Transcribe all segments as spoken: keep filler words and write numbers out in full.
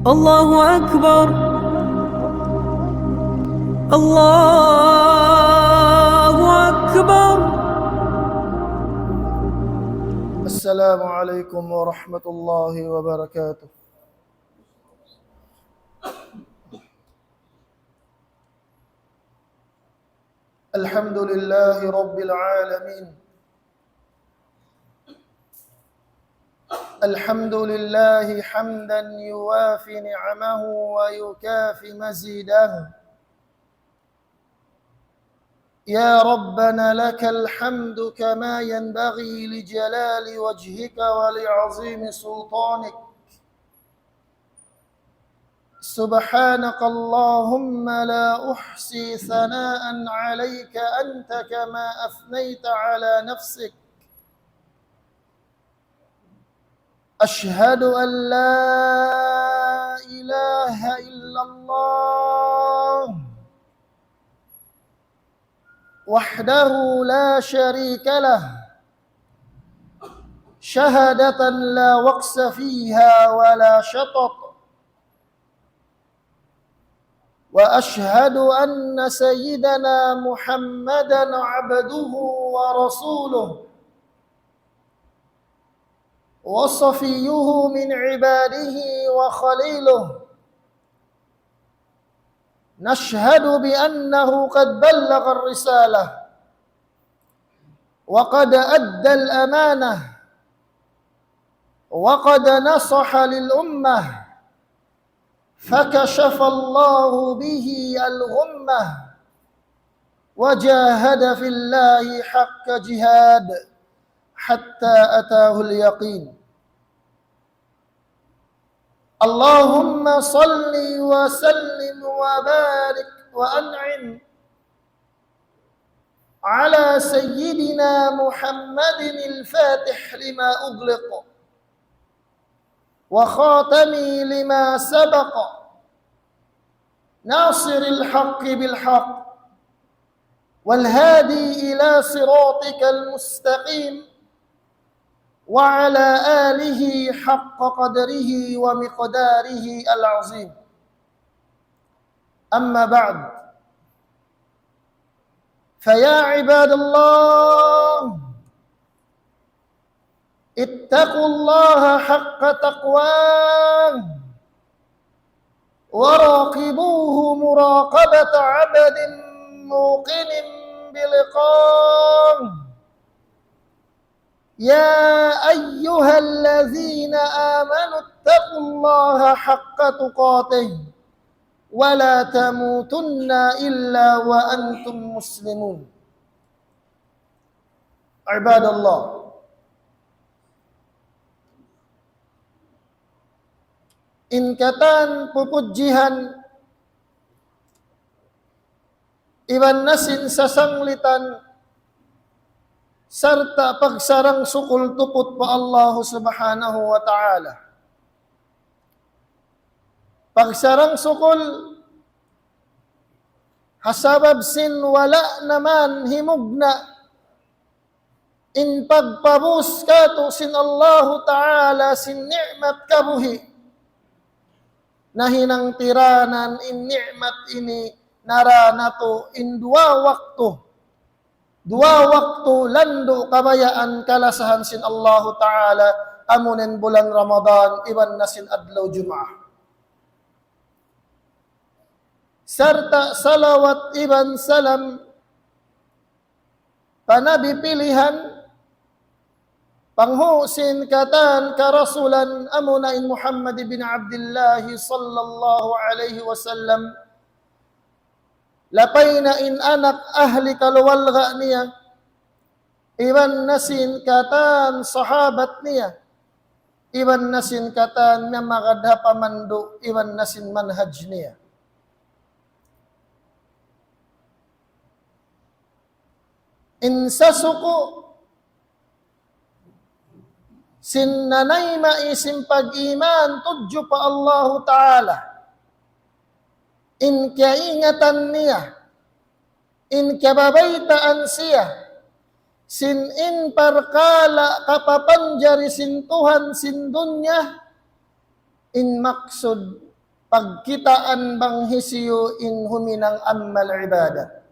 الله أكبر. الله أكبر. السلام عليكم ورحمة الله وبركاته. الحمد لله رب العالمين. الحمد لله حمدا يوافي نعمه ويكافي مزيده. يا ربنا لك الحمد كما ينبغي لجلال وجهك ولعظيم سلطانك. سبحانك اللهم لا أحصي ثناء عليك أنت كما أثنيت على نفسك. أشهد أن لا إله إلا الله وحده لا شريك له، شهادة لا وقص فيها ولا شطط، وأشهد أن سيدنا محمدا عبده ورسوله، وصفيه من عباده وخليله. نشهد بأنه قد بلغ الرسالة، وقد أدى الأمانة، وقد نصح للأمة، فكشف الله به الغمة، وجاهد في الله حق جهاد حتى أتاه اليقين. اللهم صل وسلم وبارك وأنعم على سيدنا محمد الفاتح لما أغلق وخاتم لما سبق، ناصر الحق بالحق، والهادي إلى صراطك المستقيم، وعلى آله حق قدره ومقداره العظيم. أما بعد، فيا عباد الله، اتقوا الله حق تقواه، وراقبوه مراقبة عبد موقن بلقاه. يا أيها الذين آمنوا اتقوا الله حق تقاته ولا تموتن إلا وأنتم مسلمون. عباد الله، in katan pupudjihan iban na sin sasanglitan sarta' pagsarang-sukul tuput pa Allahu Subhanahu wa Ta'ala. Pagsarang-sukul ha sabab sin wala' na man himugna' in pagpabus kātu' sin Allahu Ta'ala sin ni'mat kabuhi'. Nahinang tiranan in ni'mat ini nara natu' in duwa waktu. Duwa waktu landu' kabayaan kalasahan sin Allahu Ta'ala, amu in bulan Ramadan, iban na sin adlaw Jumaat. Sarta' salawat iban salam pa Nabi pilihan, panghu' sin katan karasulan, amuna in Muhammad ibn Abdullah sallallahu alayhi wasallam, lapay na in anak ahli kaluwarga niya, iban na sin katan sahabat niya, iban na sin katan miyamagad ha pamandu', iban na sin manhaj niya. In sasuku' sin nanayma' sin pag-iman tudju pa Allahu Ta'ala, in kiyaingatan niya, in kiyababaytaan siya, sin in parkala' kapapanjari sin Tuhan sin dunya, in maksud pagkitaan bang hisiyu in huminang amal ibadat.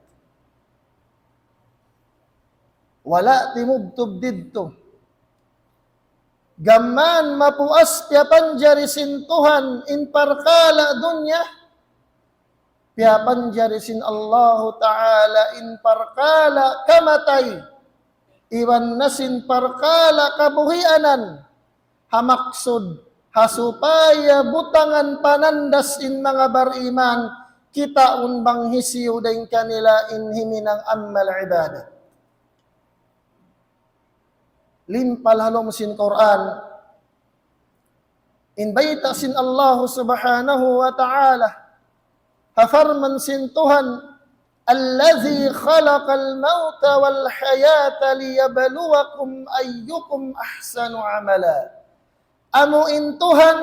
Wala' timubtub didtu. Gam mayan mapuas piyapanjari sin Tuhan in parkala' dunya, piyapanjari sin Allahu Ta'ala in parkala' kamatay, iban na sin parkala' kabuhianan, ha maksud, ha supaya butangan panandas in manga bariman, kitaun bang hisiyu dayn kanila in himinang amal ibadat. Limpal ha lawm sin Qur'an, in bayta' sin Allahu Subhanahu wa Ta'ala, ha parman sin Tuhan, الذي خلق الموت والحياة ليبلوكم أيكم أحسن عملا. Amu in Tuhan,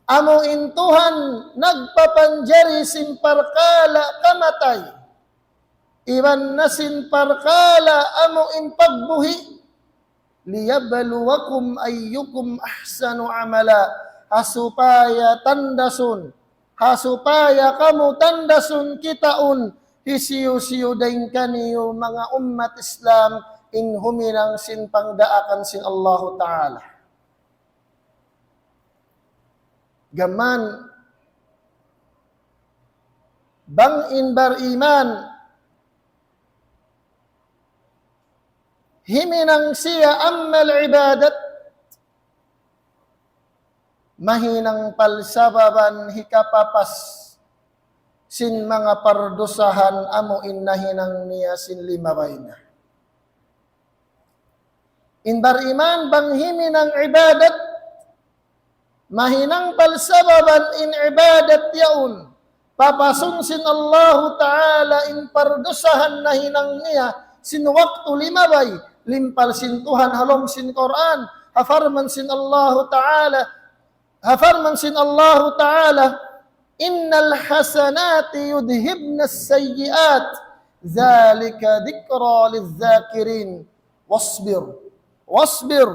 amu in Tuhan nagpapanjari sin parkala' kamatay, iban na sin parkala' amu in pagbuhi', ليبلوكم أيكم أحسن عملا, ha supaya tandasun, ha supaya kamu tandasun kitaun, hisiyu-siyu dayn kaniyu manga ummat Islam in huminang sin pangdaakan sin Allahu Ta'ala. Gam mayan, bang in bariman, himinang siya amal ibadat, mahinang palsababan hikapapas sin manga pardusahan amu in nahinang niya sin limabay na. In bariman bang himinang ibadat, mahinang palsababan in ibadat yaun, papasun sin Allahu Ta'ala in pardusahan nahinang niya sin waktu limabay, limpal sin Tuhan ha lawm sin Qur'an, ha parman sin Allahu Ta'ala, ha parman sin Allahu Ta'ala, إن الحسنات يذهبن السيئات ذلك ذكرى للذاكرين واصبر واصبر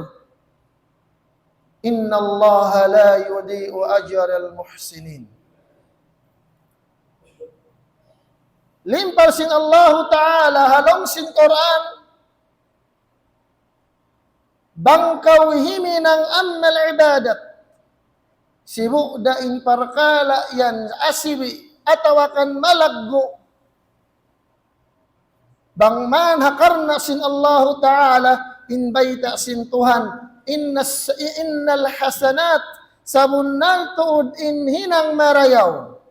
إن الله لا يضيع أجر المحسنين. Limpal sin Allahu Ta'ala ha lawm sin Qur'an, bang kaw himinang amal ibadat, sibu' da in parkala' yan asibi' atawa kan malaggu', bang man ha karna' sin Allahu Ta'ala, in bayta' sin Tuhan, إن الس-، إن الحسنات, sabunnal tuud in hinang marayaw.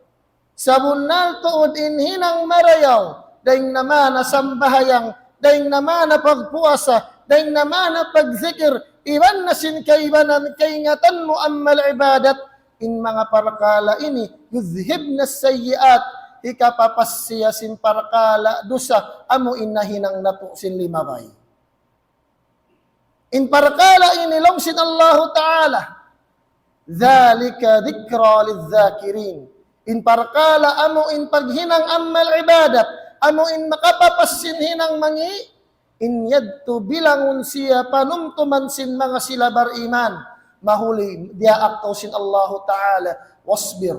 Sabunnal tuud in hinang marayaw, dayn na mana sambahayang, dayn na mana pagpuasa, dayn na mana pagzikir, iban na sin kaibanan kaingatan mu amal ibadat, in manga parkala' ini, يذهبن السيئات, hikapapas siya sin parkala' dusa, amu in nahinang natu' sin limabay. In parkala' ini laung sin Allahu Ta'ala, ذلك ذكرى للذاكرين. In parkala' amu in paghinang amal ibadat, amu in makapapas sin hinang mangi', in yadtu bilangun siya panumtuman sin manga sila bariman, mahuli diyaak kaw sin Allahu Ta'ala, واصبر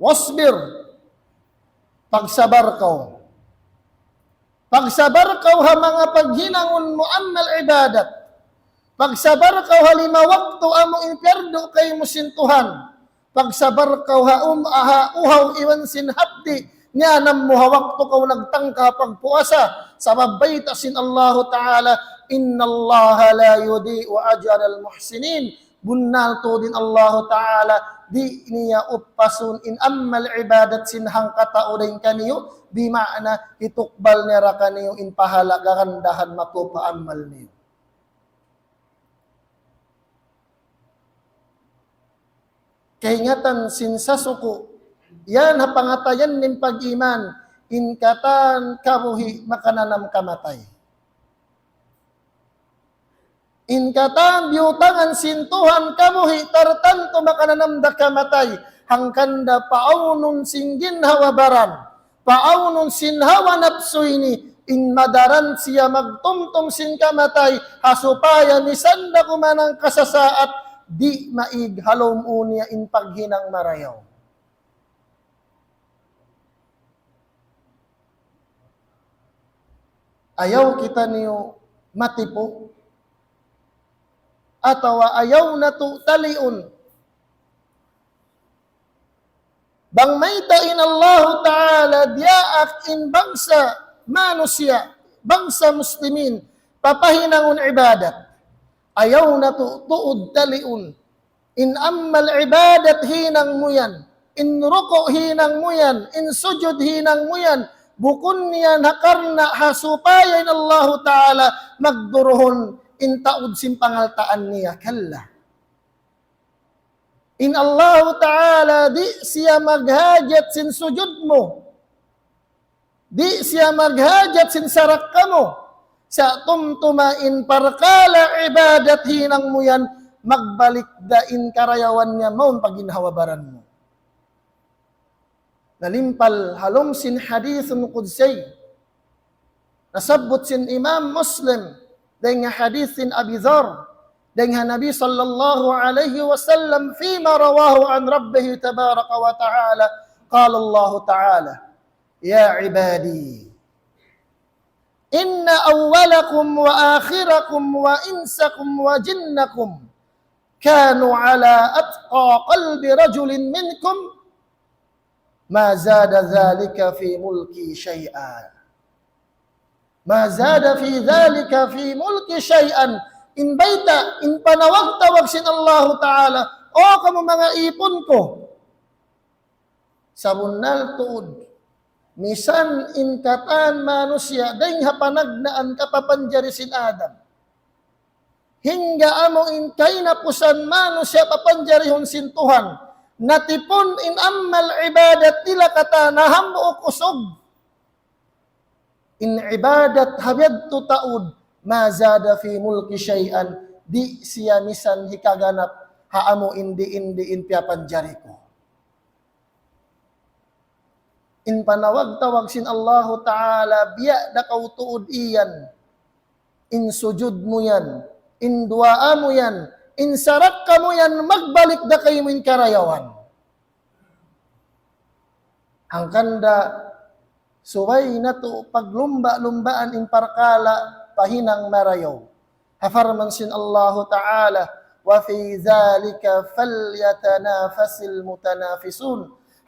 واصبر, pagsabar kaw. Pagsabar kaw ha manga paghinangun mu amal ibadat. Pagsabar kaw ha lima waktu amu in piyardu kaymu sin Tuhan. Pagsabar kaw ha um-, ha uhaw iban sin hapdi' niyanam mu ha waktu kaw nagtangka pagpuasa. Sabab bayta' sin Allahu Ta'ala, إن الله لا يضيع أجر المحسنين. Bunnal tuud in Allahu Ta'ala, di' niya upasun in amal ibadat sin hangkatau dayn kaniyu, bima'na hitukbal niya da kaniyu in pahala' gagandahan matupa amal niyu. Kaingatan sin sasuku', yan ha pangatayan sin pag-iman, in katan kabuhi' makananam kamatay. In katan biyutangan sin Tuhan kabuhi' tartantu makananam da kamatay, hangkan da paawnun sin ginhawa-baran, paawnun sin hawa napsu ini, in madaran siya magtumtum sin kamatay, ha supaya misan da kuman kasasaat, di' maig ha lawm niya in paghinang marayaw. Ayaw kitaniyu matipu, atawa ayaw natu' taliun. Bang mayta' in Allahu Ta'ala diyaak in bangsa manusiya', bangsa muslimin, papahinangun ibadat. Ayaw natu' tuud taliun. In amal ibadat hinang mu yan, in ruku' hinang mu yan, in sujud hinang mu yan, bukun yan ha karna' ha supaya in Allahu Ta'ala magduruhun in taud sin pangaltaan niya. Kalla. In Allahu Ta'ala di' siya maghajat sin sujud mu. Di' siya maghajat sin sarakka mu. Sa' tumtuma in parkala' ibadat hinang mu yan, magbalik da in karayawan niya mawn pa ginhawa-baran mu. Nalimpal ha lawm sin hadithun qudsi. Nasabbut sin Imam Muslim, dayn ha hadith sin Abi Dharr, dayn ha Nabi sallallahu alayhi wasallam, فيما رواه عن ربه تبارك وتعالى، قال الله تعالى: يا عبادي، إن أولكم وآخركم وإنسكم وجنكم كانوا على أتقى قلب رجل منكم ما زاد ذلك في ملكي شيئا. ما زاد في ذلك في ملكي شيئا. In bayta', in panawag-tawag sin Allahu Ta'ala, "O kamu manga ipun ku, sabunnal tuud, misan in katan manusiya' dayn ha panagnaan kapapanjari sin Adam, hangga amu in kahinapusan manusiya' papanjarihun sin Tuhan, natipun in amal ibadat nila katan ha hambuuk usug. In ibadat ha biya' tu taud, ما زاد في ملكي شيئا, di' siya misan hikaganap ha amu in diin-diin piyapanjari ku." In panawag-tawag sin Allahu Ta'ala, biya' da kaw tuud yan. In sujud mu yan, in duwaa mu yan, in sarakka mu yan, magbalik da kaymu in karayawan. Hangkan da subay natu' paglumba'-lumbaan in parkala' pahinang marayaw. Ha parman sin Allahu Ta'ala, وفي ذلك فليتنافس المتنافسون.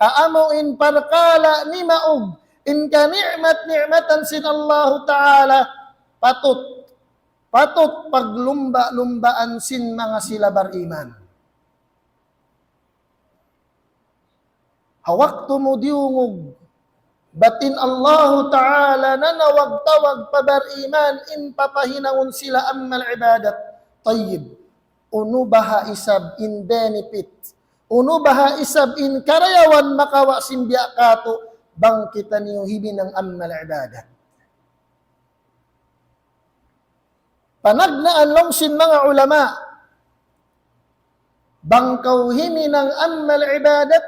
Ha amu in parkala' nimaug, in kani'mat-ni'matan sin Allahu Ta'ala, patut, patut paglumba'-lumbaan sin manga sila bariman. Ha waktu mu diyungug, bat in Allahu Ta'ala nanawag-tawag pa bariman in papahinangun sila amal ibadat. Tayyib. Unu baha' isab in benefit? Unu baha' isab in karayawan makawa' sin biya' katu' bang kitaniyu himinang amal ibadat? Panagnaan laung sin manga ulama, bang kaw himinang amal ibadat,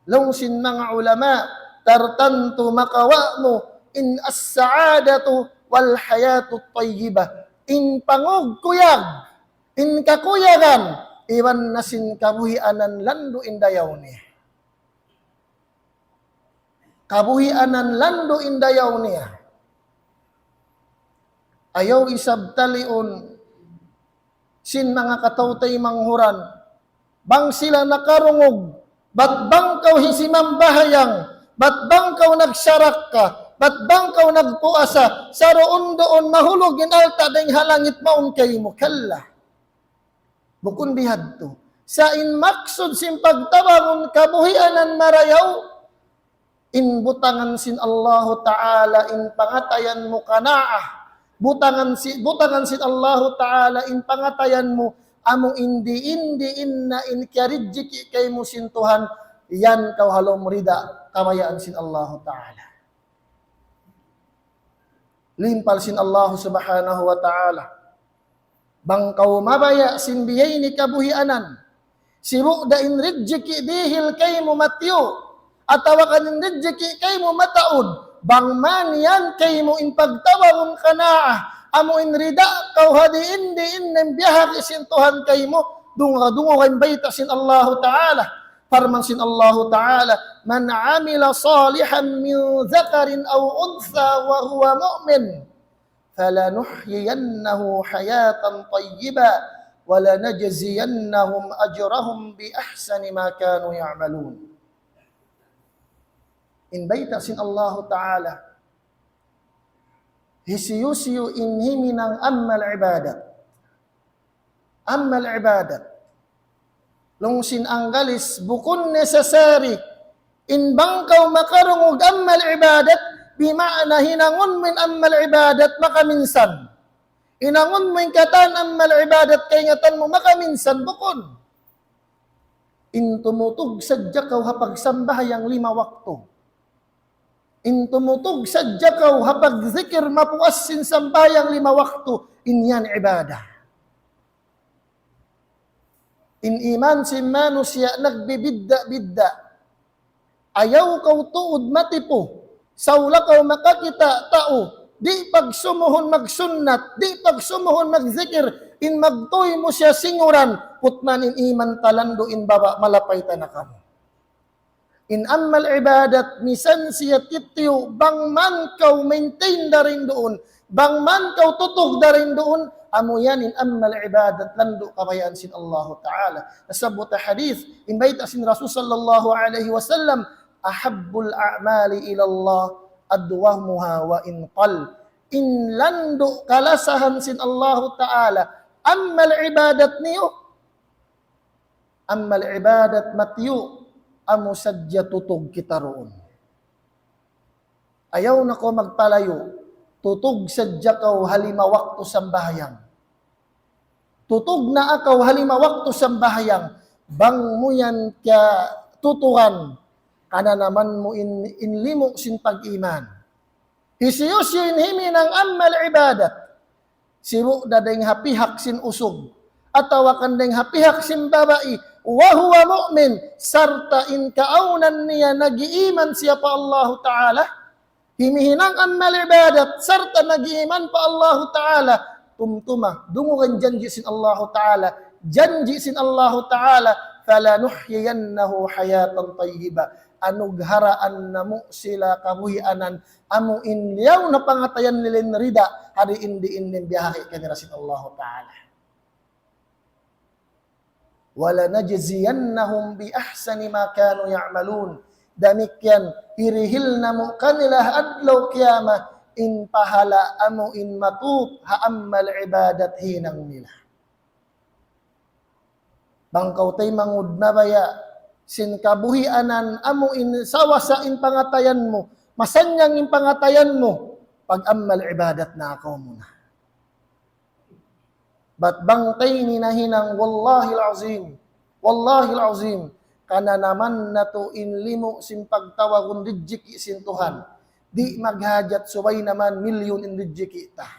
laung sin manga ulama, tartantu makawa' mu in السعادة والحياة الطيبة. In pangugkuyag, in kakuyagan, iban na sin kabuhianan landu' in dayaw niya. Kabuhianan landu' in dayaw niya. Ayaw isab taliun sin manga kataw-taymanghuran. Bang sila nakarungug, bat bang kaw hisimambahayang, bat bang kaw nagsarakka, bat bang kaw nagpuasa, saruun-duun mahulug in alta' dayn ha langit mawn kaymu. Kalla. Bukun bihadtu. Sa' in maksud sin pagtawagun kabuhianan marayaw, in butangan sin Allahu Ta'ala in pangatayan mu qanaah. Butangan si-, butangan sin Allahu Ta'ala in pangatayan mu amu in diin-diin na in kiyarijiki' kaymu sin Tuhan, yan kaw ha lawm rida kabayaan sin Allahu Ta'ala. Limpal sin Allahu Subhanahu wa Ta'ala. Bang kaw mabaya' sin biyayni kabuhianan, sibu' da in rijiki' dihil kaymu matiyu', atawa kan in rijiki' kaymu mataud, bang man yan kaymu in pagtawagun qanaah, amu in rida kaw ha diin-diin na in biyahagi' sin Tuhan kaymu, Dunga-dunga in bayta' sin Allahu Ta'ala. Parman sin Allahu Ta'ala, من عمل صالحا من ذكر أو أنثى وهو مؤمن فلنحيينه حياة طيبة ولنجزينهم أجرهم بأحسن ما كانوا يعملون. In bayta' sin Allahu Ta'ala, hisiyu-siyu in himinang amal ibadat. Amal ibadat. Laung sin Anggalis, bukun necessary in bang kaw makarungug amal ibadat, bima'na hinangun mu in amal ibadat makaminsan. Hinangun mu in katan amal ibadat kaingatan mu makaminsan, bukun. In tumutug sadja kaw ha pagsambahayang lima waktu. In tumutug sadja kaw ha pagzikir mapuas sin sambahayang lima waktu, in yan ibadah. In iman sin manusiya' nagbibidda'-bidda'. Ayaw kaw tuud matipu. Saula kaw makakita' tau, di' pagsumuhun magsunnat, di' pagsumuhun magzikir, in magtuy mu siya singuran, putman in iman ta landu' in baba' malapay ta na kamu. In amal ibadat, misan siya titiyu', bang man kaw maintain dayn duun, bang man kaw tutug dayn duun, amu yan in amal ibadat landu' kabayaan sin Allahu Ta'ala. Nasabbut ha hadith, in bayta' sin Rasul sallallahu alayhi wasallam, أحب الأعمال إلى الله أدومها وإن قل. In landu' kalasahan sin Allahu Ta'ala, amal ibadat niyu, amal ibadat matiyu', amu sadja tutug kita duun. Ayaw na kaw magpalayu', tutug sadja kaw ha lima waktu sambahayang. Tutug na kaw ha lima waktu sambahayang, bang mu yan katuturan, kananaman mu in, in limu' sin pag-iman. Hisiyu-siyu in himinang amal ibadat. Sibu' da dayng ha pihak sin usug. Atawa kan dayng ha pihak sin babai. وهو مؤمن. Sarta' in kaawnan niya nag-iiman siya pa Allahu Ta'ala. Himihinang amal ibadat. Sarta' nag-iiman pa Allahu Ta'ala. Tumtuma. Dungugan janji' sin Allahu Ta'ala. Janji' sin Allahu Ta'ala. فلنحيينه حياة طيبة. Anugharaan namu' sila kabuhianan amu in liyaw na pangatayan nila in rida, ha diin-diin in biyahagi' kanila sin Allahu Ta'ala. وَلَنَجْزِيَنَّهُمْ بِأَحْسَنِ مَا كَانُوا يَعْمَلُونَ. Damikkiyan, hirihil namu' kanila ha adlaw kiyamat, in pahala' amu in matut ha amal ibadat hinang nila. Bang kaw taymanghud mabaya' sin kabuhianan amu in sawasa in pangatayan mu, masannyang in pangatayan mu, pag-amal ibadat na kaw muna. Bat bang tayni nahinang, wallahil azim, wallahil azim, kananaman natu' in limu' sin pagtawagun rijiki' sin Tuhan. Di' maghajat subay naman milyun in rijiki' ta.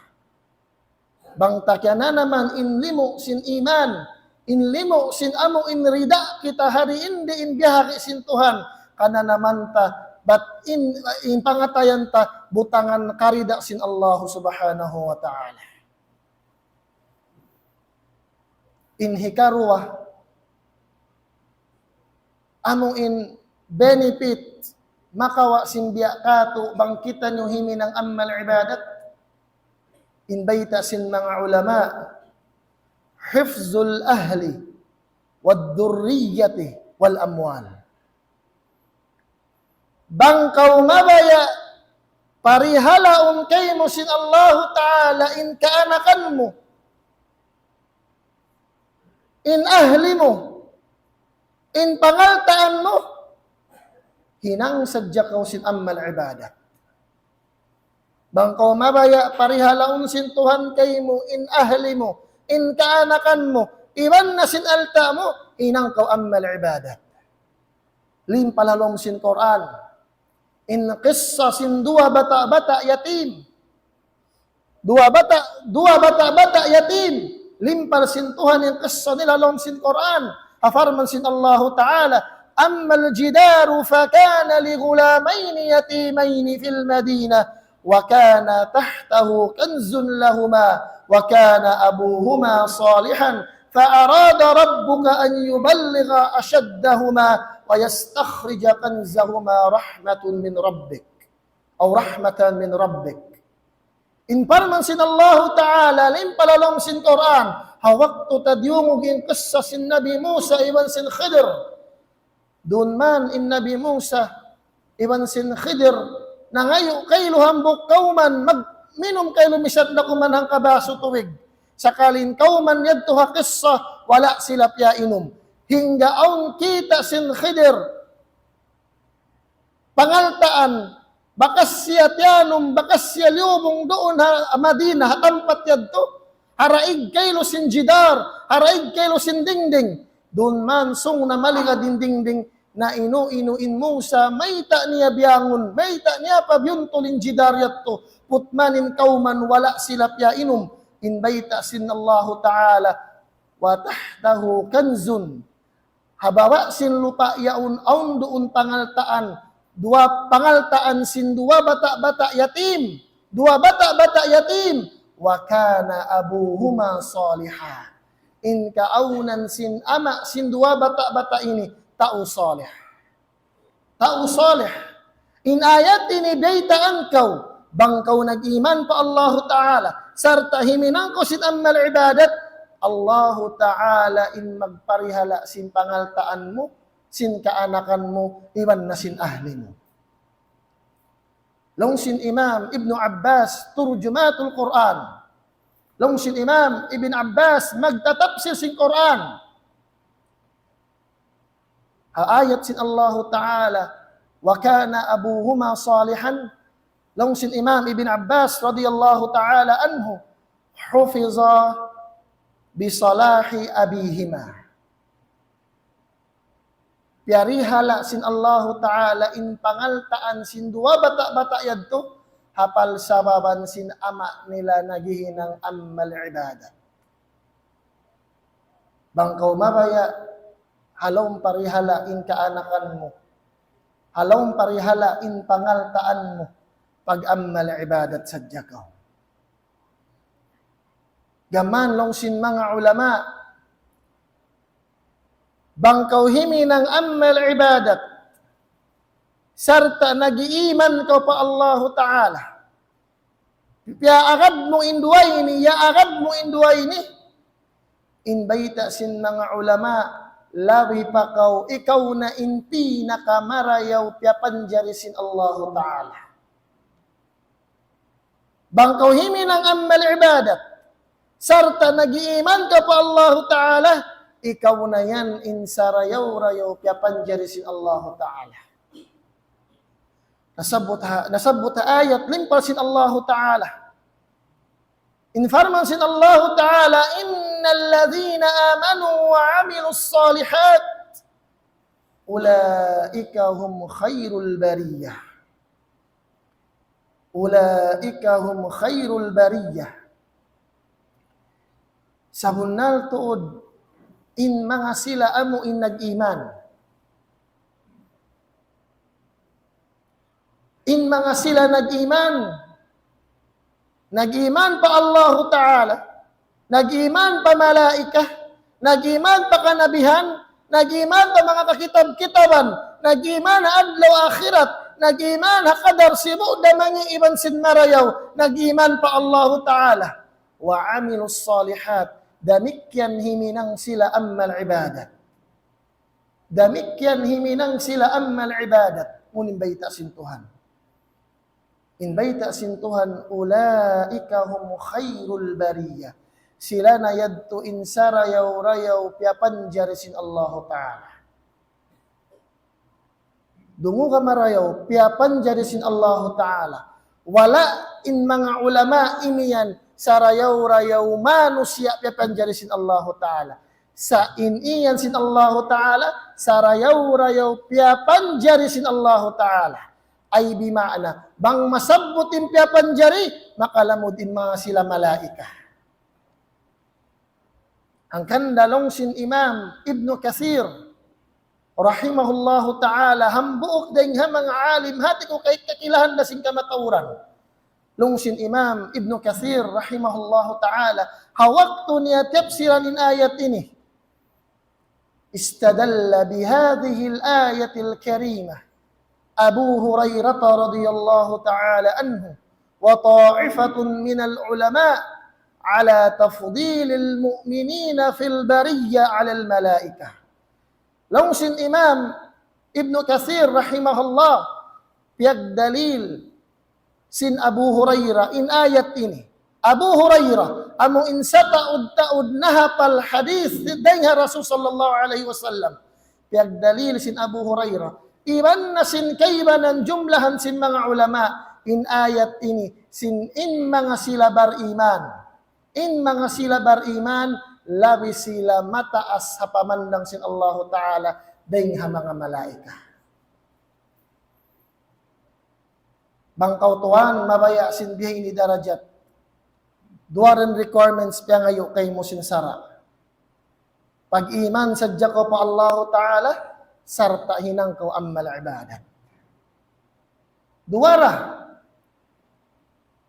Bang ta kiyananaman in limu' sin iman, in limu' sin amu in rida kita ha diin-diin biyahagi' sin Tuhan, kananaman ta, bat in, in pangatayan ta, butangan karida sin Allah Subhanahu wa Ta'ala. In hikaruwa, amu in benefit makawa' sin biya' katu' bang kitaniyu himinang amal ibadat. In bayta' sin manga ulama, حفظ الأهل والذرية والأموال. Bang kaw mabaya', parihalaun kaymu sin Allahu Ta'ala in kaanakan mu, in ahli mu, in pangaltaan mu, hinang sadja kaw sin amal ibadat. Bang kaw mabaya', parihalaun sin Tuhan kaymu, in ahli mu, in kaanakan mu, iban na sin alta' mu, hinang kaw amal ibadat. Limpal ha lawm sin Qur'an. In qissa sin duwa bata'-bata' yatim. Duwa bata', duwa bata'-bata' yatim. Limpal sin Tuhan in qissa nila ha lawm sin Qur'an. Ha parman sin Allahu Ta'ala, أما الجدار فكان لغلامين يتيمين في المدينة وكان تحته كنز لهما وكان أبوهما صالحا فأراد ربك أن يبلغا أشدهما ويستخرج كنزهما رحمة من ربك أو رحمة من ربك. In parman sin Allahu Ta'ala, laung pa lawm sin Qur'an, ha waktu ta diyungug in kissa sin Nabi Musa iban sin Khidir. Duun man in Nabi Musa iban sin Khidir, nangayu' kailu hambuuk kawman, magminum kailu misan da kuman hangka basu tubig. Sakali in kawman yadtu ha kissa, wala' sila piyainum. Hangga awn kita' sin Khidir, pangaltaan, bakas siya tiyanum, bakas siya liyubung duun ha Madina, ha tampat yadtu, ha daig kailu sin jidar, ha daig kailu sin dingding. Duun man sung na maligad in dingding, na inu-inu in Musa, mayta' niya biyangun, mayta' niya pabiyuntul in jidar yadtu, putman in kawman wala' sila piyainum, in bayta' sin Allahu Ta'ala, وتحته كنز. Ha baba' sin lupa' yaun awn duun pangaltaan, duwa pangaltaan sin duwa bata'-bata' yatim, duwa bata'-bata' yatim. وكان أبوهما صالحا. In kaawnan sin ama' sin duwa bata'-bata' ini, tau salih. Tau salih. In ayat ini baytaan kaw, bang kaw nag-iman pa Allahu Ta'ala, sarta' himinang kaw sin amal ibadat, Allahu Ta'ala in magparihala' sin pangaltaan mu, sin kaanakan mu, iban na sin ahli mu. Laung sin Imam Ibnu Abbas, turjumatul Qur'an. Laung sin Imam Ibn Abbas, magtatapsir sin Qur'an. Ha ayat sin Allahu Ta'ala, وكان أبوهما صالحا, laung sin Imam Ibn Abbas radiyallahu ta'ala anhu, حفظا بصلاح أبيهما. Piyarihala' sin Allahu Ta'ala in pangaltaan sin duwa bata'-bata' yadtu, ha parsababan sin ama' nila naghihinang amal ibadat. Bang kaw mabaya', ha lawm parihala' in kaanakan mu. Ha lawm parihala' in pangaltaan mu. Pag-amal ibadat sadja kaw. Gam mayan laung sin manga ulama, bang kaw himinang amal ibadat, sarta' nag-iiman kaw pa Allahu Ta'ala. Piyaagad mu in duwa ini, iyaagad mu in duwa ini. In bayta' sin manga ulama, labi pa kaw, ikaw na in pinakamarayaw piyapanjari sin Allahu Ta'ala. Bang kaw himinang amal ibadat, sarta' nag-iiman kaw pa Allahu Ta'ala, ikaw na yan in sarayaw-rayaw piyapanjari sin Allahu Ta'ala. Nasabbut ha, nasabbut ha ayat limpal sin Allahu Ta'ala. In parman sin Allahu Ta'ala, إن الذين آمنوا وعملوا الصالحات أولئك هم خير البرية. أولئك هم خير البرية. Sabunnal tuud in manga sila amu in nag-iman. In manga sila nag-iman. Nag-iman pa Allahu Ta'ala. Nag-iman pa malaikat. Nag-iman pa kanabihan. Nag-iman pa manga kakitab-kitaban. Nag-iman ha adlaw akhirat. Nag-iman ha kadar sibu' da mangi' iban sin marayaw. Nag-iman pa Allahu Ta'ala. وعملوا الصالحات. Damikkiyan himinang sila amal ibadat. Damikkiyan himinang sila amal ibadat. Unu in bayta' sin Tuhan? In bayta' sin Tuhan, أولئك هم خير البرية. Sila na yadtu in sarayaw-rayaw piyapanjari sin Allahu Ta'ala. Dunguga marayaw, piyapanjari sin Allahu Ta'ala. Wala' in manga ulama imiyan, sarayaw-rayaw manusiya' piyapanjari sin Allahu Ta'ala. Sa' in iyan sin Allahu Ta'ala, sarayaw-rayaw piyapanjari sin Allahu Ta'ala. Ay bima'na, bang masabbut in piyapanjari, makalamud in manga sila malaikat. Hangkan da laung sin Imam Ibnu Kathir, rahimahullahu ta'ala, hambuuk dayn ha manga alim, hati ku kay kakilahan da sin kamatauran. Laung sin Imam Ibnu Kathir rahimahullahu ta'ala, ha waktu niya tiyapsiran in ayat ini, استدل بهذه الآية الكريمة أبو هريرة رضي الله تعالى عنه وطائفة من العلماء على تفضيل المؤمنين في البرية على الملائكة. Laung sin Imam Ibnu Kathir rahimahullah, piyagdalil sin Abu Hurairah in ayat ini. Abu Hurairah, amu in sataud-taud nahapal hadith dayn ha Rasul sallallahu alayhi wasallam. Piyagdalil sin Abu Hurairah, iban na sin kaibanan jumlahan sin manga ulama, in ayat ini, sin in manga sila bariman. In manga sila bariman, labi sila mataas ha pamandang sin Allahu Ta'ala dayn ha manga malaikat. Bang kaw tuwan mabaya' sin biya' ini darajat, duwa da in requirements piyangayu' kaymu sin sara'. Pag-iman sadja kaw pa Allahu Ta'ala, sarta' hinang kaw amal ibadat. Duwa da.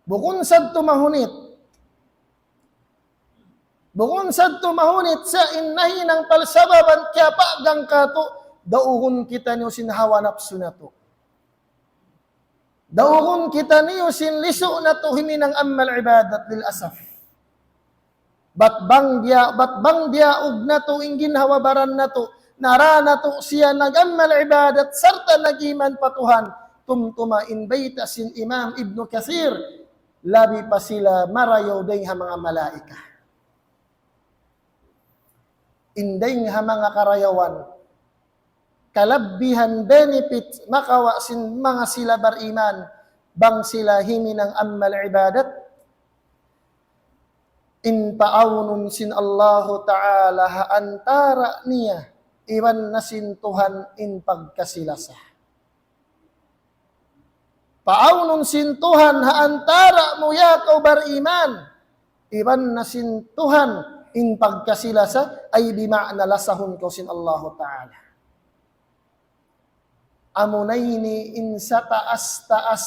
Bukun sadtu mahunit. Bukun sadtu mahunit sa' in nahinang palsababan kiyapagang katu', daugun kitaniyu sin hawa napsu natu'. Daugun kitaniyu sin lisu' natu' himinang amal ibadat, lil asaf. Bat bang diya, bat bang diyaug natu' in ginhawa-baran natu', nara natu' siya nag-amal ibadat, sarta' nag-iman pa Tuhan, tumtuma in bayta' sin Imam Ibnu Kathir, labi pa sila marayaw dayn ha manga malaikat. In dayn ha manga karayawan, kalabbihan benefit makawa' sin manga sila bariman, bang sila himinang amal ibadat, in paawnun sin Allahu Ta'ala ha antara' niya, iban na sin Tuhan in pagkasi-lasa. Paawnun sin Tuhan ha antara' mu ya kaw bariman, iban na sin Tuhan in pagkasi-lasa, ay bima'na lasahun kaw sin Allahu Ta'ala. Amuna ini in sataas-taas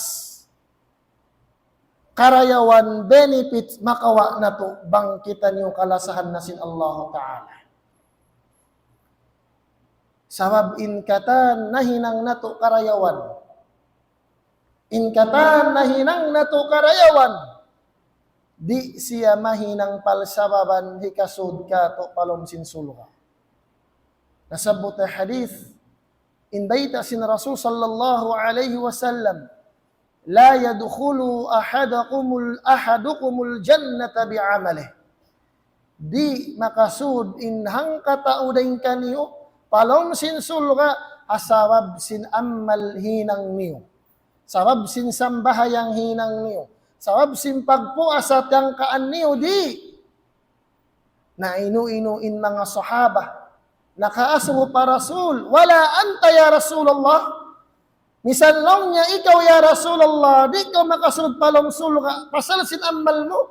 karayawan benefit makawa' natu' bang kitaniyu kalasahan na sin Allahu Ta'ala. Sabab in katan nahinang natu' karayawan. In katan nahinang natu' karayawan. Di' siya mahinang palsababan hikasud katu' pa lawm sin surga'. Nasabbut ha hadith, in bayta' sin Rasul sallallahu alayhi wasallam, لا يدخل أحدكم ال-، أحدكم الجنة بعمله. Di' makasud in hangkatau dayn kaniyu pa lawm sin surga' ha sabab sin amal hinang niyu. Sabab sin sambahayang hinang niyu. Sabab sin pagpuasa tiyangkaan niyu, di'. Na inu-inu in manga sahaba nakaasubu pa Rasul, ولا أنت يا رسول الله. Misan laung niya ikaw ya Rasulullah, di' kaw makasud pa lawm surga', pasal sin amal mu.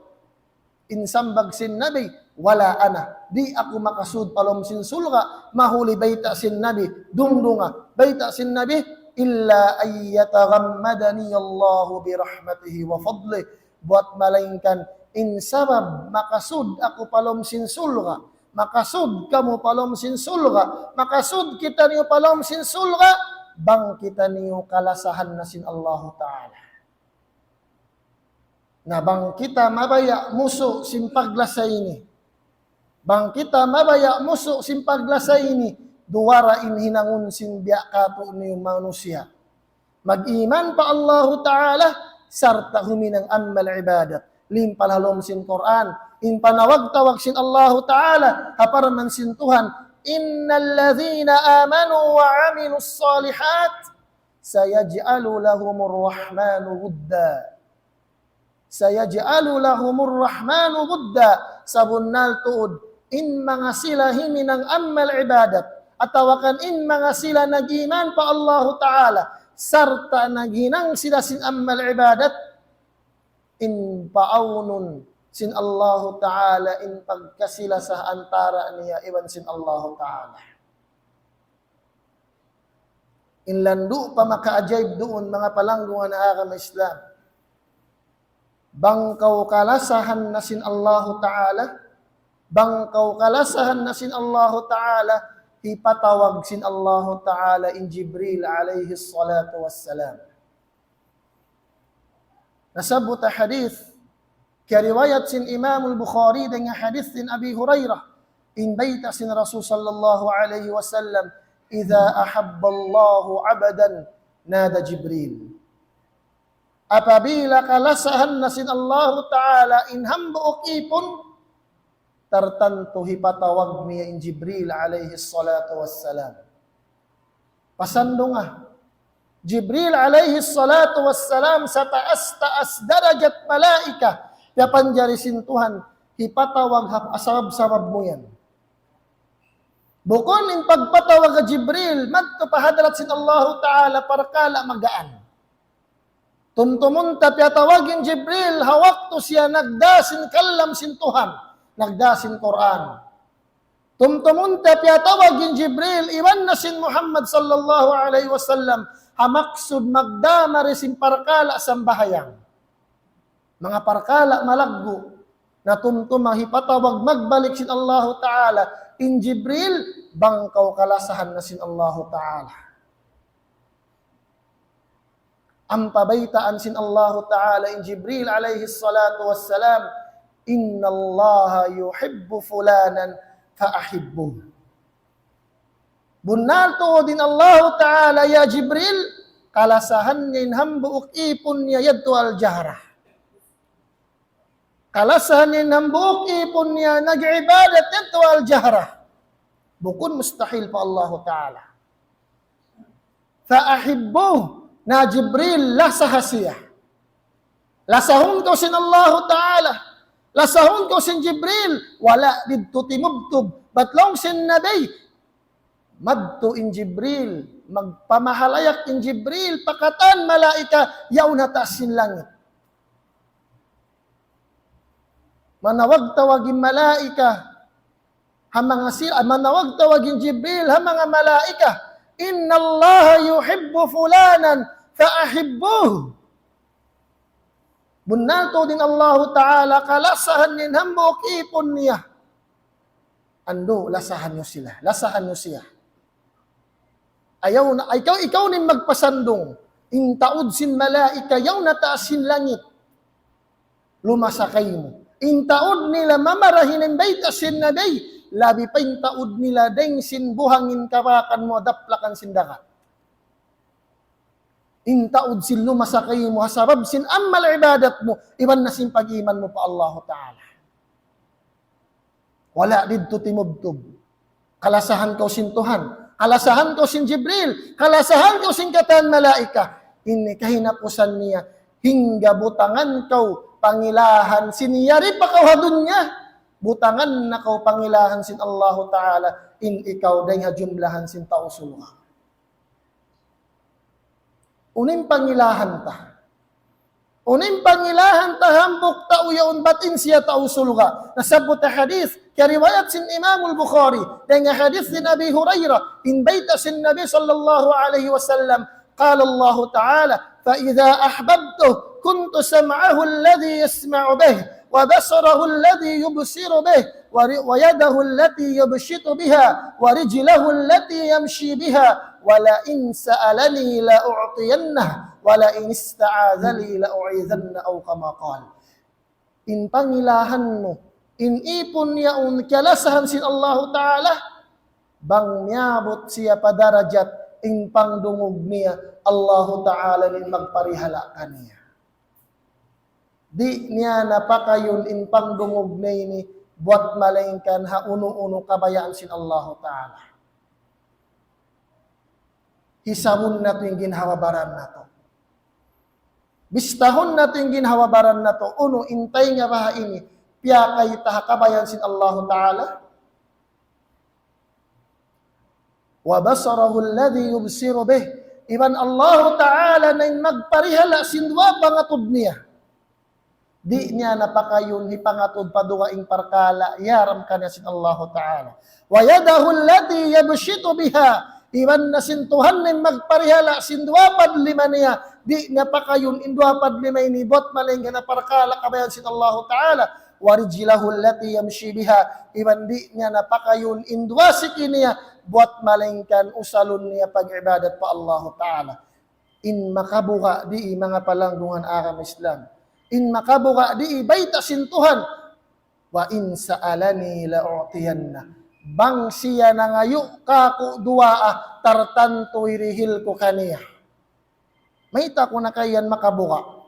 In sambag sin Nabi, ولا أنا. Di' aku makasud pa lawm sin surga', mahuli bayta' sin Nabi, dumdunga, bayta' sin Nabi, إلا أن يتغمدني الله برحمته وفضله. Buwat malaingkan in sabab makasud aku pa lawm sin surga', makasud kamu pa lawm sin surga', makasud kitaniyu pa lawm sin surga', bang kitaniyu kalasahan na sin Allahu Ta'ala. Na bang kita mabaya' musu' sin paglasa ini, bang kita mabaya' musu' sin paglasa ini, duwa ra in hinangun sin biya' katu'niyu manusiya'. Mag-iman pa Allahu Ta'ala, sarta' huminang amal ibadat. Limpal ha lawm sin Qur'an, in panawag-tawag sin Allahu Ta'ala, ha parman sin Tuhan, إن الذين آمنوا وعملوا الصالحات سيجعل لهم الرحمن ودا. سيجعل لهم الرحمن ودا. Sabunnal tuud, in manga sila himinang amal ibadat, atawa kan in manga sila nag-iman pa Allahu Ta'ala, sarta' naghinang sila sin amal ibadat, in paawnun sin Allahu Ta'ala in pagkasi-lasa antara' niya iban sin Allahu Ta'ala. In landu' pa makaajaib duun, manga palanggungan ha agama Islam. Bang kaw kalasahan na sin Allahu Ta'ala, bang kaw kalasahan na sin Allahu Ta'ala, hipatawag sin Allahu Ta'ala in Jibril alayhi salatu wassalam. Nasabbut ha hadith, kiyariwayat sin Imam al-Bukhari dayn ha hadith sin Abi Hurairah, in bayta' sin Rasul sallallahu alayhi wasallam, إذا أحب الله عبدا نادى جبريل. Apabila kalasahan na sin Allahu Ta'ala in hambuuk īpun, tartantu hipatawag niya in Jibril alayhi salatu wassalam. Pasandunga, Jibril alayhi salatu wassalam sataas-taas darajat malaikat, piyapanjari sin Tuhan, hipatawag ha sabab-sabab mu yan. Bukun in pagpatawag ha Jibril, madtu pa hadrat sin Allahu Ta'ala parkala' magaan. Tumtumun ta piyatawag in Jibril, ha waktu siya nagdā sin kalam sin Tuhan, nagdā sin Qur'an. Tumtumun ta piyatawag in Jibril, iban na sin Muhammad sallallahu alayhi wasallam, ha maksud magdā mari sin parkala' sambahayang. Manga parkala' malaggu', na tumtuma hipatawag magbalik sin Allahu Ta'ala, in Jibril, bang kaw kalasahan na sin Allahu Ta'ala. Ampa baytaan sin Allahu Ta'ala in Jibril alayhi salatu wassalam, إن الله يحب فلانا فأحبه. Bunnal tuud in Allahu Ta'ala, ya Jibril, kalasahan niya in hambuuk īpun niya yadtu al-jahrah. Kalasahan niya in hambuuk īpun niya nag-ibadat yadtu al-jahrah. Bukun mustahil pa Allahu Ta'ala. فأحبه, na Jibril, lasaha siya. Lasahun kaw sin Allahu Ta'ala. Lasahun kaw sin Jibril. Wala' didtu timubtub. Bat laung sin Nabi, madtu in Jibril, magpamahalayak in Jibril pa katan malaikat yaun ha taas sin langit. Manawag-tawag in malaikat ha manga sila, manawag-tawag in Jibril ha manga malaikat, إن الله يحب فلانا فأحبوه. Bunnal tuud in Allahu Ta'ala kalasahan niya in hambuuk īpun niya. Andu', lasahan niyu sila, lasahan niyu siya. Ayaw na, ikaw, ikaw in magpasandung. In taud sin malaikat yaun ha taas sin langit, lumasa kaymu. In taud nila mamarahi in bayta' sin Nabi, labi pa in taud nila dayng sin buhangin kabakan mu ha daplakan sin dagat. In taud sin lumasa kaymu ha sabab sin amal ibadat mu, iban na sin pag-iman mu pa Allahu Ta'ala. Wala' didtu timubtub. Kalasahan kaw sin Tuhan, kalasahan kaw sin Jibril, kalasahan kaw sin katan malaikat. Ini kahinapusan niya, hangga butangan kaw pangilahan sin yari pa kaw ha dunya, butangan na kaw pangilahan sin Allahu Ta'ala, in ikaw dayng ha jumlahan sin tau surga'. Unu in pangilahan ta? Unu in pangilahan ta hambuuk tau yaun bat in siya tau surga'? Nasabbut ha hadith, kiyariwayat sin Imam al-Bukhari, dayn ha hadith sin Abi Hurairah, in bayta' sin Nabi sallallahu alayhi wasallam, قال الله تعالى: فإذا أحببته كنت سمعه الذي يسمع به وبصره الذي يبصر به ور-، ويده التي يبطش بها ورجله التي يمشي بها ولئن سألني لأعطينه ولئن استعاذني لأعيذنه أو كما قال. In pangilahan mu, in ipun yaun kiyalasahan sin Allahu Ta'ala, bang miyabut siya pa darajat in pangdungug niya, Allahu Ta'ala in magparihala' kaniya. Di' niya na pakayun in pangdungug niya ini buat malaingkan ha unu-unu kabayaan sin Allahu Ta'ala. Hisabun natu' in ginhawa-baran natu'. Bistahun natu' in ginhawa-baran natu'. Unu in taynga baha' ini, piyakay ta ha kabayaan sin Allahu Ta'ala. وبصره الذي يبصر به. Iban Allahu Ta'ala na in magparihala' sin duwa pangatud niya. Di' niya na pakayun hipangatud pa dugaing parkala' yaram kaniya sin Allahu Ta'ala. ويده التي يبطش بها. Iban na sin Tuhan in magparihala' sin duwa padlima niya, di' niya pakayun in duwa padlima ini buat malaingkan ha parkala' kabayaan sin Allahu Ta'ala. ورجله التي يمشي بها. Iban di' niya na pakayun in duwa siki niya buat malaingkan usalun niya pag-ibadat pa Allahu Ta'ala. In makabuga' di' manga palanggungan agama Islam. In makabuga' di' bayta' sin Tuhan. وإن سألني لأعطينه. Bang siya nangayu' kāku' duwaa, tartantu hirihil ku kaniya. Mayta' ku na kayan makabuga'?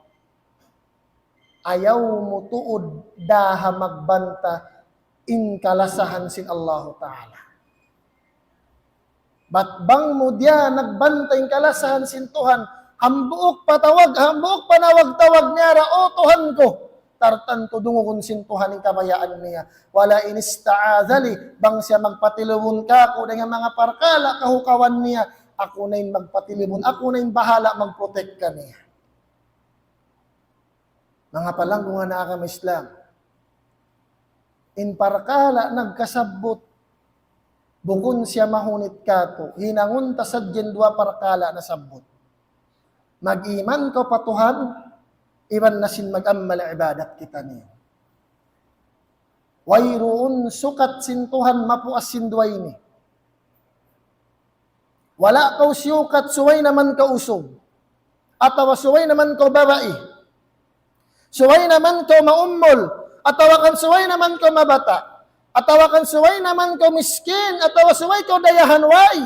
Ayaw mu tuud daha magbanta in kalasahan sin Allahu Ta'ala. Bat bang mu diya nagbanta in kalasahan sin Tuhan, hambuuk pa tawag, hambuuk pa nawag-tawag niya ra, "O Tuhan ku," tartantu dungugun sin Tuhan in kabayaan niya. ولئن استعاذ لي, bang siya magpatilibun kāku' dayn ha manga parkala' kahukawan niya, aku na in magpatilibun, aku na in bahala' mag-protect kaniya. Manga palanggungan agama Islam, in parkala' nagkasabbut, bukun siya mahunit kātu', hinangun ta sadja in duwa parkala' nasabbut. Mag-iman kaw pa Tuhan, iban na sin mag-amal ibadat kitaniyu. Wayruun sukat sin Tuhan mapuas sin duwa ini. Wala' kaw siyukat subay na man kaw usug, atawa subay na man kaw babai, subay na man kaw maummul, atawa kan subay na man kaw mabata', atawa kan subay na man kaw miskin, atawa subay kaw dayahan, way.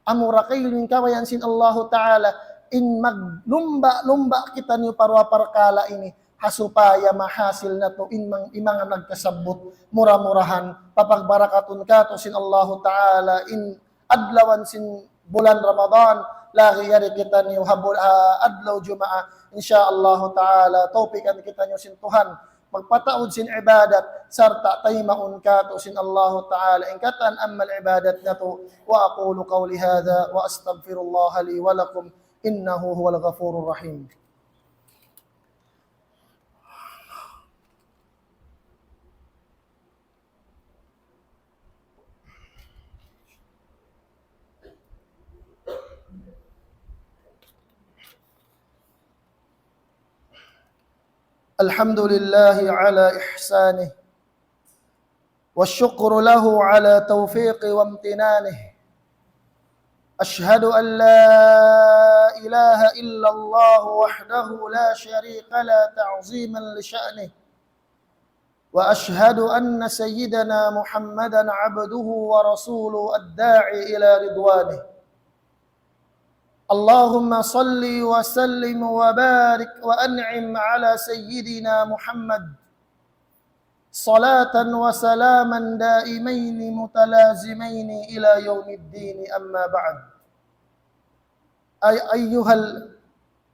Amura kailu in kabayaan sin Allahu Ta'ala, in maglumba'-lumba' kitaniyu pa duwa parkala' ini, ha supaya mahasil natu' in mang-, in manga nagkasabbut, mura-murahan, papagbarakatun kātu' sin Allahu Ta'ala, in adlawan sin bulan Ramadan, lagi' yari kitaniyu ha bul-, ha adlaw Jumaat, insya Allahu Ta'ala, tawpikan kitaniyu sin Tuhan, magpataud sin ibadat, sarta' taymaun kātu' sin Allahu Ta'ala in katan amal ibadat natu'. وأقول قولي هذا وأستغفر الله لي ولكم إنه هو الغفور الرحيم. الحمد لله على إحسانه، والشكر له على توفيقه وامتنانه. أشهد أن لا إله إلا الله وحده لا شريك له تعظيما لشأنه، وأشهد أن سيدنا محمدا عبده ورسوله الداعي إلى رضوانه. اللهم صل وسلم وبارك وأنعم على سيدنا محمد صلاة وسلاما دائمين متلازمين إلى يوم الدين، أما بعد. أي-، أيها ال-،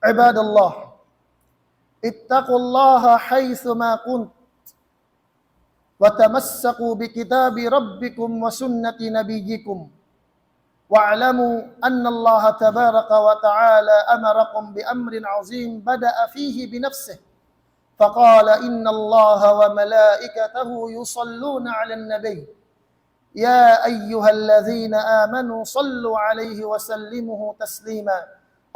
عباد الله، اتقوا الله حيثما كنتم، وتمسكوا بكتاب ربكم وسنة نبيكم، واعلموا أن الله تبارك وتعالى أمركم بأمر عظيم بدأ فيه بنفسه، فقال: إن الله وملائكته يصلون على النبي، يا أيها الذين آمنوا صلوا عليه وسلموا تسليما.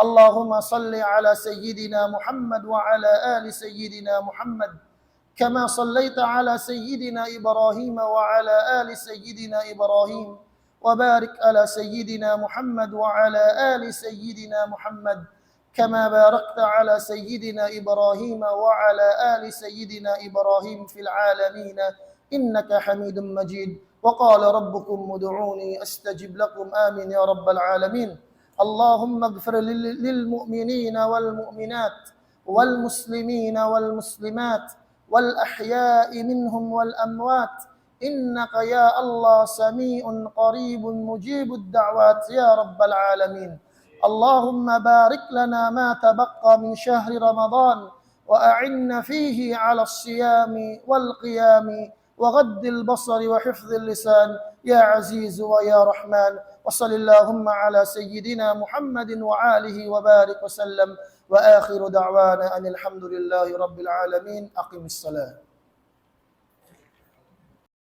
اللهم صل على سيدنا محمد وعلى آل سيدنا محمد، كما صليت على سيدنا إبراهيم وعلى آل سيدنا إبراهيم، وبارك على سيدنا محمد وعلى آل سيدنا محمد، كما باركت على سيدنا إبراهيم وعلى آل سيدنا إبراهيم في العالمين إنك حميد مجيد. وقال ربكم ادعوني أستجب لكم. آمين يا رب العالمين. اللهم اغفر لل-، للمؤمنين والمؤمنات والمسلمين والمسلمات والأحياء منهم والأموات، إنك يا الله سميع قريب مجيب الدعوات يا رب العالمين. اللهم بارك لنا ما تبقى من شهر رمضان، وأعنا فيه على الصيام والقيام وغض البصر وحفظ اللسان يا عزيز ويا رحمن. وصل اللهم على سيدنا محمد وآله وبارك وسلم. وآخر دعوانا أن الحمد لله رب العالمين. أقم الصلاة.